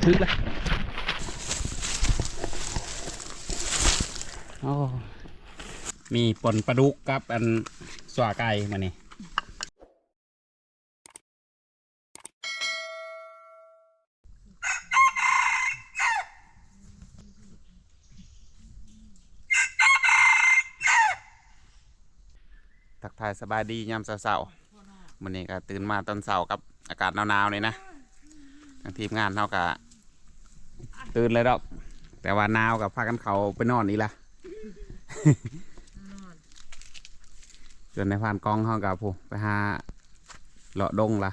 ຖືກແລ້ວ. ໂອ້ ມີປົ່ນປາດຸກກັບອັນຊົ່ວໄກ່ມື້ນີ້. ທັກທາຍສະບາຍດີຍາມເຊົ້າໆ. ມື້ນີ້ກໍຕື່ນມາຕອນເຊົ້າກັບອາກາດໜາວໆນີ້ນະ. ທາງທີມງານເຮົາກໍຕື່ນແລ້ວດອກ, ແຕ່ວ່າໜາວກໍພາກັນເຂົ້າໄປນອນອີກລະ. ສ່ວນນາຍພານກອງເຮົາກໍພຸ້ນ ໄປຫາເລາະດົງລະ.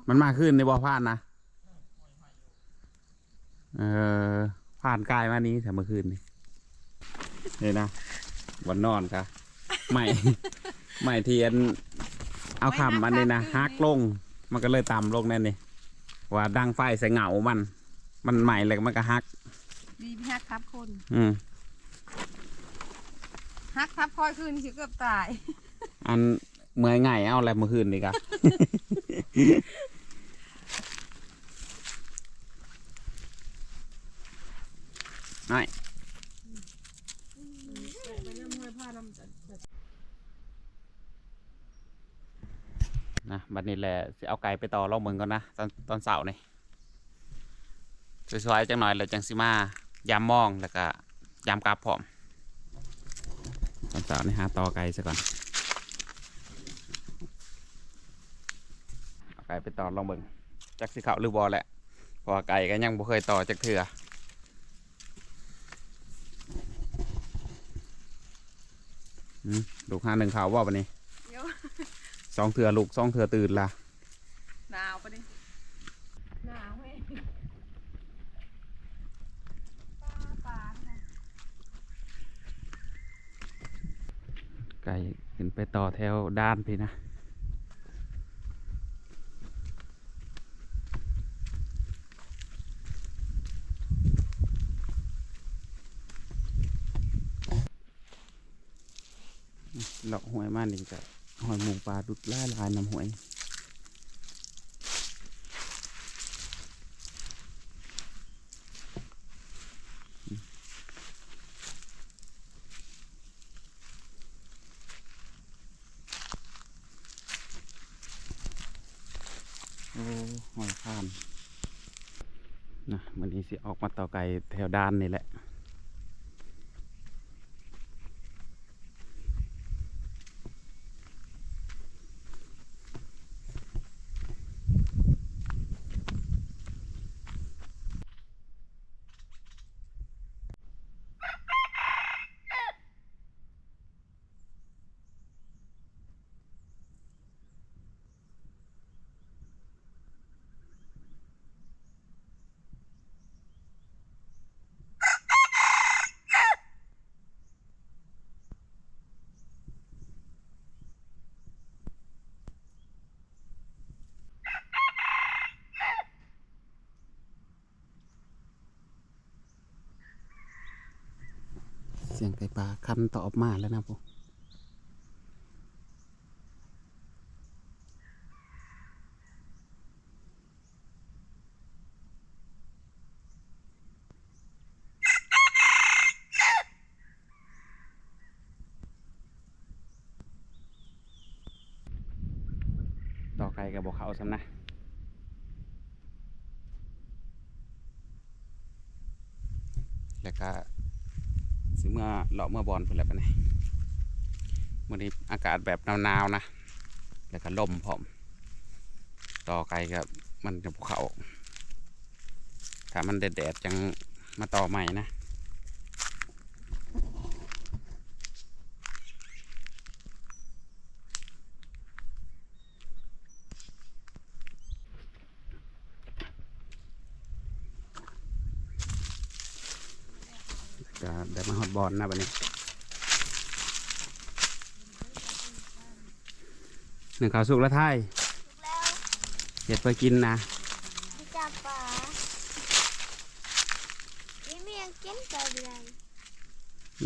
ມັນມາຄືນນີ້ບໍ່ພານນະ? ເອີ ພານກາຍມານີ້ແຕ່ມື້ຄືນນີ້. ນີ້ນະ ບ່ອນນອນກະ ໄມ້ ໄມ້ທີ່ອັນ ເອົາຄ້ຳອັນນີ້ນະ ໄມ້ຫັກ ຫັກລົງ ມັນກໍເລີຍຕ່ຳລົງແນວນີ້. ວ່າດັງໄຟໃສ່ເຫງົາມັນ ມັນໄໝ້ແລ້ວມັນກໍຫັກ. ດີໄປຫັກທັບຄົນ. ອືມ ຫັກທັບຂ້ອຍຄືນຊິເກືອບຕາຍ. ອັນ ເມື່ອຍໄຫງ່ເອົາແຫຼະມື້ຄືນນີ້ກະ ນ້ອຍ ນະ. ບັດນີ້ແຫຼະ ຊິເອົາໄກ່ໄປຕໍ່ລອງເບິ່ງກ່ອນນະ ຕອນ ຕອນເຊົ້ານີ້. ສວຍໆ ຈັກໜ້ອຍແລ້ວຈັ່ງຊິມາຢາມມອງ ແລ້ວກະຢາມກັບພ້ອມ. ຕອນເຊົ້ານີ້ຫາຕໍ່ໄກ່ຊະກ່ອນ. ເອົາໄກ່ໄປຕໍ່ລອງເບິ່ງ ຈັກຊິເຂົ້າຫຼືບໍ່ແຫຼະ ເພາະວ່າໄກ່ກໍຍັງບໍ່ເຄີຍຕໍ່ຈັກເທື່ອ. ອືມ ລູກຫາໜຶ້ງເຂົ້າບໍ່ບັດນີ້? ໂຍ ສອງເທື່ອລຸກ ສອງເທື່ອຕື່ນລະ. ໜາວປະນີ້? ໜາວເວີຍ ປາ ປາ ໄກ່ຂຶ້ນໄປຕໍ່ແຖວດ່ານພີ້ນະ. ເລາະຫ້ວຍມານີ້ກະຫ້ອຍໝູປາດຸດຫຼາຍໆ ນຳຫ້ວຍ. ໂອ້ ຫ້ອຍຄານນະ. ມື້ນີ້ຊິອອກມາຕໍ່ໄກ່ແຖວດ່ານນີ້ແຫຼະ. ສຽງໄກ່ປ່າຄັນຕອບມາແລ້ວນະພຸ້ນ. ຕໍ່ໄກ່ກໍບໍ່ເຂົ້າຊ້ຳນະ. ແລ້ວກະຊິເມືອເລາະເມືອບ່ອນພຸ້ນແຫຼະບັດນີ້. ມື້ນີ້ອາກາດແບບໜາວໆ ນະ ແລ້ວກະລົມພ້ອມ. ຕໍ່ໄກ່ກໍມັນຈະບໍ່ເຂົ້າ. ຖ້າມັນແດດໆ ຈັ່ງມາຕໍ່ໃໝ່ນະ. ກະໄດ້ມາຮອດບ່ອນນະບັດນີ້. ໜຶ້ງເຂົ້າສຸກແລ້ວໄທ? ສຸກແລ້ວ. ເຮັດເພື່ອກິນນະ? ໄປຈັບປາ. ມີຫຍັງກິນໄກ່ເດືອນ?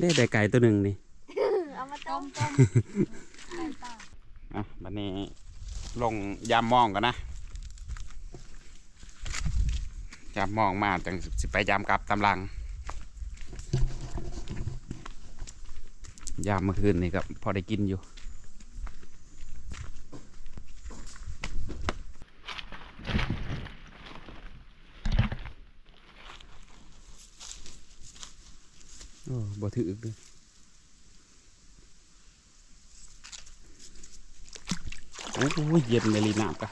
ເດ້ ໄດ້ໄກ່ຕົວໜຶ່ງນີ້. ເອົາມາຕົ້ມ. ຕົ້ມ ຕົ້ມ ໄກ່ປ່າ. ອ່ະ ບັດນີ້ ລົງຢາມມອງກ່ອນນະ ຢາມມອງມາຈັ່ງຊິໄປຢາມກັບຕາມຫຼັງ. ຢາມມື້ຄືນນີ້ກໍພໍໄດ້ກິນຢູ່. ໂອ້ ບໍ່ຖືກເດ້. ໂອ້ຍ ເຢັນອີ່ຫຼີນ້ຳກະ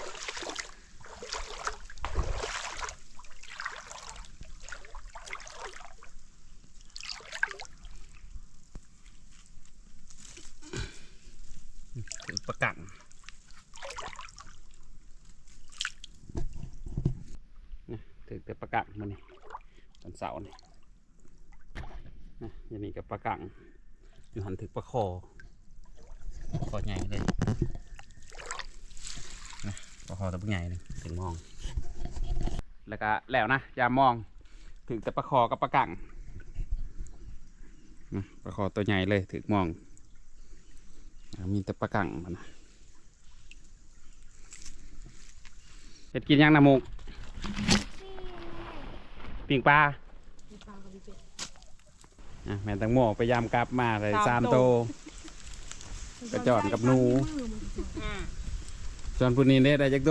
ຖືກປາກັງ ນະ ຖືກແຕ່ປາກັງມື້ນີ້ ວັນເສົານີ້. ນະ ຢູ່ນີ້ກໍປາກັງ ຢູ່ຫັ້ນຖືກປາຄໍ່ ຄໍ່ໃຫຍ່ເລີຍນະ ປາຄໍ່ຕົວບັກໃຫຍ່ເລີຍ ຖືກມອງ ແລ້ວກໍແລ້ວນະ ຢາມມອງ ຖືກແຕ່ປາຄໍ່ກັບປາກັງ ນະ ປາຄໍ່ຕົວໃຫຍ່ເລີຍ ຖືກມອງ ມີແຕ່ປາກັງຫັ້ນນະ. ເຮັດກິນຫຍັງນະມຸກ? ປີ້ງປາ ປີ້ງປາກັບປີ້ງເປັດ ອ່ະ ແມ່ນແຕງໂມໄປຢາມກັບມາໄດ້ສາມໂຕ ກະຈອນກັບໜູ ອືມ ສ່ວນຜູ້ນີ້ເດ້ ໄດ້ຈັກໂຕ?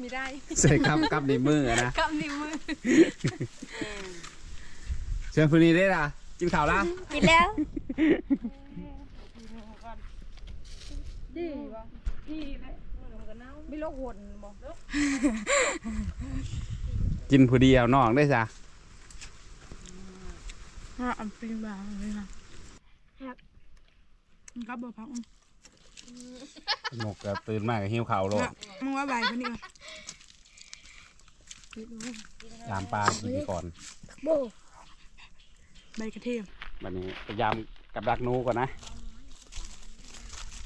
ມີໄດ້ ໃສ່ກັບ ກັບນິ້ວມືນະ ກັບນິ້ວມື ອືມ ສ່ວນຜູ້ນີ້ເດ້ລະ ກິນເຂົ້າລະ? ກິນແລ້ວ. ດີບໍ່? ດີແຫຼະ ມັນກໍເນົ່າ ມີໂລກຫົນບໍ່? ກິນຜູ້ດຽວ ນ້ອງເດ້ຊະ ອ່າ ອັນປີ້ງບາງນີ້ນະ ແຊບ ມັນກັບບໍ່ພັກ ນົກກໍຕື່ນມາກໍຫິວເຂົ້າໂລດ ເນາະ ມຶງວ່າໃບເພິ່ນນີ້ ຢາມປາກິນກ່ອນ ໂອ້ ໃບກະທຽມ ບັດນີ້ໄປຢາມກັບດັກໜູກ່ອນນະ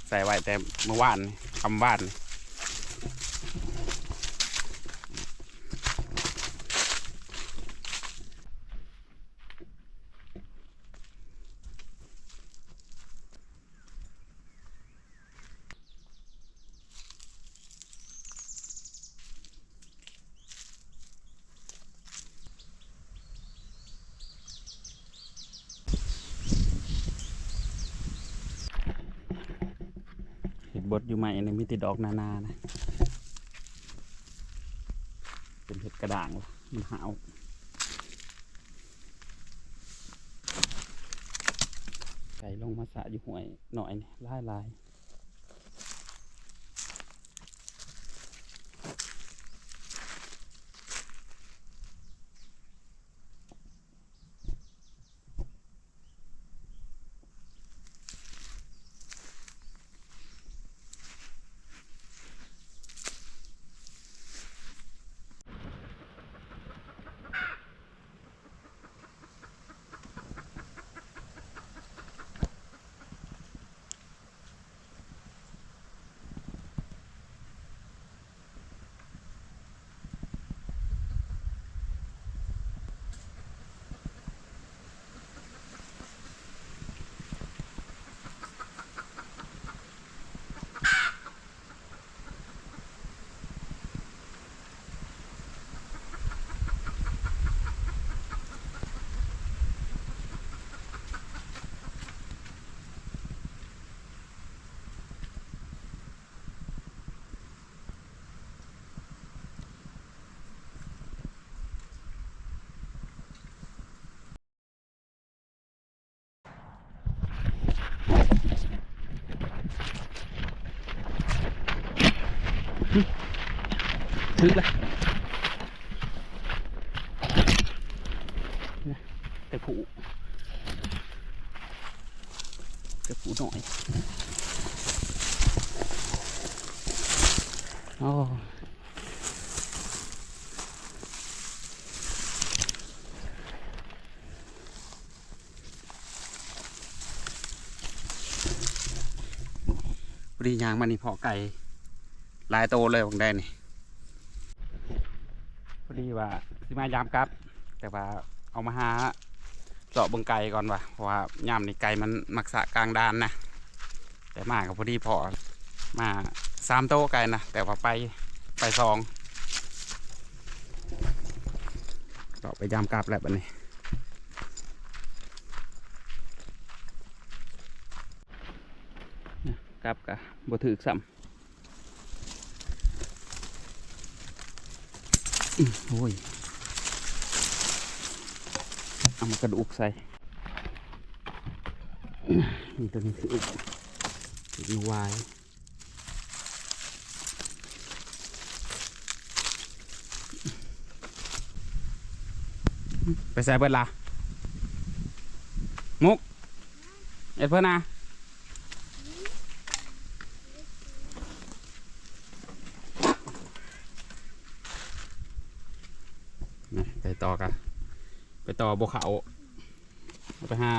ໃສ່ໄວ້ແຕ່ມື້ວານ ຄ່ຳວານ. ເຫັດບົດຢູ່ໃໝ່ນີ້ມີແຕ່ດອກນາໆນະ ເປັນເຫັດກະດ້າງ ມັນຫາວ. ໄກ່ລົງມາສະຢູ່ຫ້ວຍນ້ອຍນີ້ຫຼາຍໆ. ຖືກລະ ແຕ່ຜູ້ ແຕ່ຜູ້ນ້ອຍ ໂອ້. ພໍດີຍ່າງມານີ້ພໍ້ໄກ່ຫຼາຍໂຕເລີຍ ບາງແດນນີ້ ພໍດີວ່າຊິມາຢາມກັບ ແຕ່ວ່າເອົາມາຫາເລາະເບິ່ງໄກ່ກ່ອນວ່າ ເພາະວ່າຍາມນີ້ໄກ່ມັນມັກສະກາງດານນະ ແຕ່ມາກໍພໍດີພໍ້. ມາສາມໂຕໄກ່ນະ ແຕ່ວ່າໄປ ໄປສອງ ເລາະໄປຍາມກັບແລ້ວບັດນີ້ ກັບກະບໍ່ຖືກຊ້ຳ. ໂອ້ຍ ເອົາມາກະດູກໃສ່ ນີ້ ໂຕນີ້ຖືກ ຖືກງວາຍ ໄປໃສເບິດລະ ມຸກ ເຮັດເພິ່ນນະ. ນະ ໄປຕໍ່ກະ ໄປຕໍ່ບໍ່ເຂົ້າ ໄປຫາ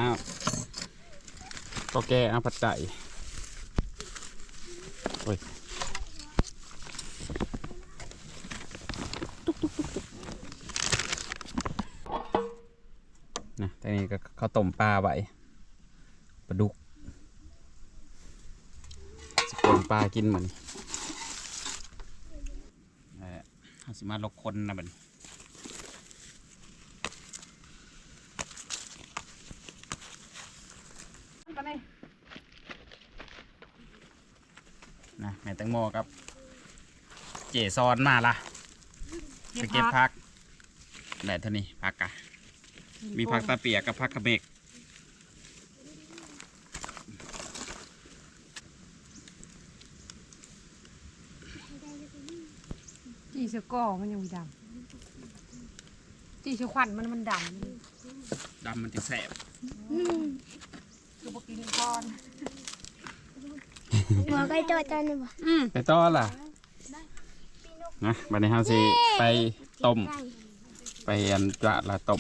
ກໍແກ່ເອົາພັດໄກ່ ໂອ້ຍ ຕຸກ ຕຸກ ຕຸກ ຕຸກ ນະ ທາງນີ້ກໍເຂົາຕົ້ມປາໄວ້ ປາດຸກ ຊິປົ່ນປາກິນມື້ນີ້ ເອີ ເຮົາຊິມາລົກຄົນນະບັດນີ້ ນະ ແມ່ແຕງໂມກັບເຈສອນມາລະ ໄປເກັບຜັກ ໄດ້ເທົ່ານີ້ ຜັກກະ ມີຜັກຕາປຽກກັບຜັກຂະເໝກ ຈີ່ສະກໍມັນຍັງບໍ່ດຳ ຈີ່ສະຄວັນມັນ ມັນດຳ ດຳມັນຈຶ່ງແຊບ ອືມ ຄືບໍ່ກິນກ່ອນ ໝໍໄກ່ຕໍ່ຈານນີ້ບໍ່? ອືມ ໄປຕໍ່ລະ ນະ ບັດນີ້ເຮົາຊິໄປຕົ້ມ ໄປອັນຈະລະຕົ້ມ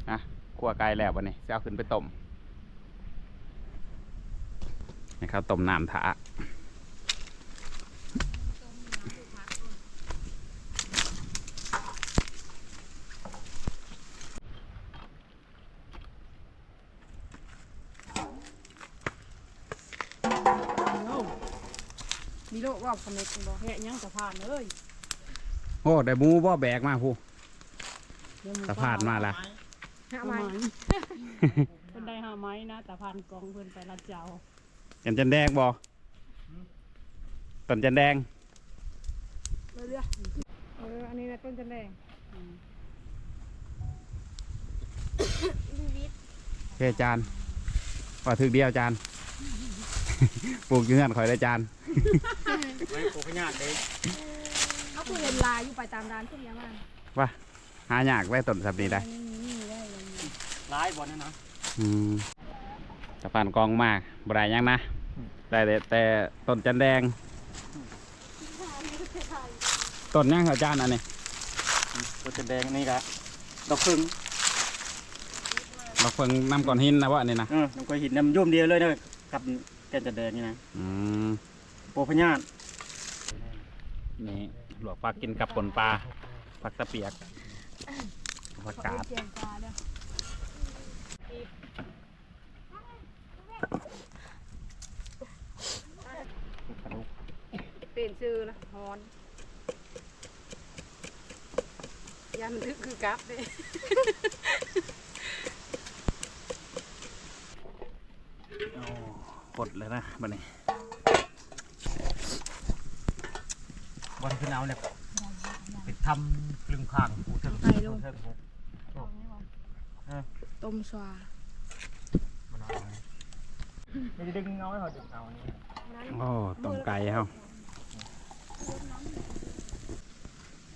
ອ່ະ ຂົ້ວໄກ່ແລ້ວ ບັດນີ້ຊິເອົາຂຶ້ນໄປຕົ້ມ ໃຫ້ເຂົາຕົ້ມນ້ຳຖ້າ. ມີໂລກວ່າຂະເມັກບໍ່ ແຫະຫຍັງຕາພານເອີຍ. ໂອ້ ໄດ້ໝູບໍ່ແບກມາພຸ້ນ ຕາພານມາລະ ຫ້າໄມ້ ເພິ່ນໄດ້ຫ້າໄມ້ນະ ຕາພານກອງເພິ່ນໄປລະເຈົ້າ. ເຫັນຈັນແດງບໍ່? ຕົ້ນຈັນແດງ ເອີ ອັນນີ້ນະຕົ້ນຈັນແດງ. ອືມ ເອີ ຈານ ວ່າຖືກດຽວຈານ ປູກຢູ່ເຮືອນຂ້ອຍເດີຈານ. ໄວ້ປູກພະຍາດເດ້ ເຮົາຄືເຫັນຫຼາຍຢູ່ ໄປຕາມດ່ານຄືດຽວມາ ວ່າ ຫາຍາກໄດ້ຕົ້ນສ່ຳນີ້ໄດ໋. ຫຼາຍບໍ່ນັ້ນນະ? ອືມ ຕາພານກອງມາບໍ່ໄດ້ຫຍັງນະ ອືມ ໄດ້ແຕ່ ແຕ່ຕົ້ນຈັນແດງ. ອືມ ຕົ້ນຫຍັງອາຈານອັນນີ້? ອືມ ຕົ້ນຈັນແດງນີ້ກະດອກເຜິ້ງ ດອກເຜິ້ງນຳກ້ອນຫີນນະບໍ່ ອັນນີ້ນະ? ເອີ ນຳກ້ອນຫີນ ນຳໂຍມດຽວເລີຍເດີ ກັບແກ່ນຈັນແດງນີ້ນະ. ອືມ ໂປພະຍາດ. ນີ້ ລວກຜັກກິນກັບປົ່ນປາ ຜັກຕາປຽກ ຜັກກາດ. ປ່ຽນຊື່ລະ ຮ້ອນ ຢ້ານມັນຖືກຄືກັບເດ້. ໂອ້ ປົດແລ້ວນະບັດນີ້ ບ່ອນຂຶ້ນເອົາແລ້ວ ໄປທຳລຶ້ງຄາງ ຜູ້ເທິງ ຜູ້ເທິງ ຜູ້ເທິງ. ຕົ້ມຊວາ ມັນເອົາ ໄດ້ດຶງເອົາ ເຮົາດຶງເອົານີ້. ໂອ້ ຕົ້ມໄກ່ເຮົາ.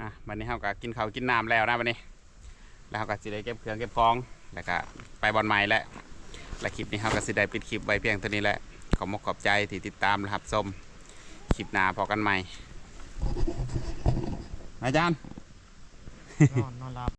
ອ່ະ ບັດນີ້ເຮົາກໍກິນເຂົ້າກິນນ້ຳແລ້ວນະ ບັດນີ້ ແລ້ວເຮົາກໍຊິໄດ້ເກັບເຄື່ອງເກັບຂອງ ແລ້ວກໍໄປບ່ອນໃໝ່ແຫຼະ. ແລະ ຄລິບນີ້ເຮົາກໍຊິໄດ້ປິດຄລິບໄວ້ພຽງເທົ່ານີ້ແຫຼະ. ຂອບມຸກຂອບໃຈທີ່ຕິດຕາມ ແລະ ຮັບຊົມ. ຄລິບໜ້າພໍ້ກັນໃໝ່. ອາຈານ ນອນ ນອນຫຼັບ.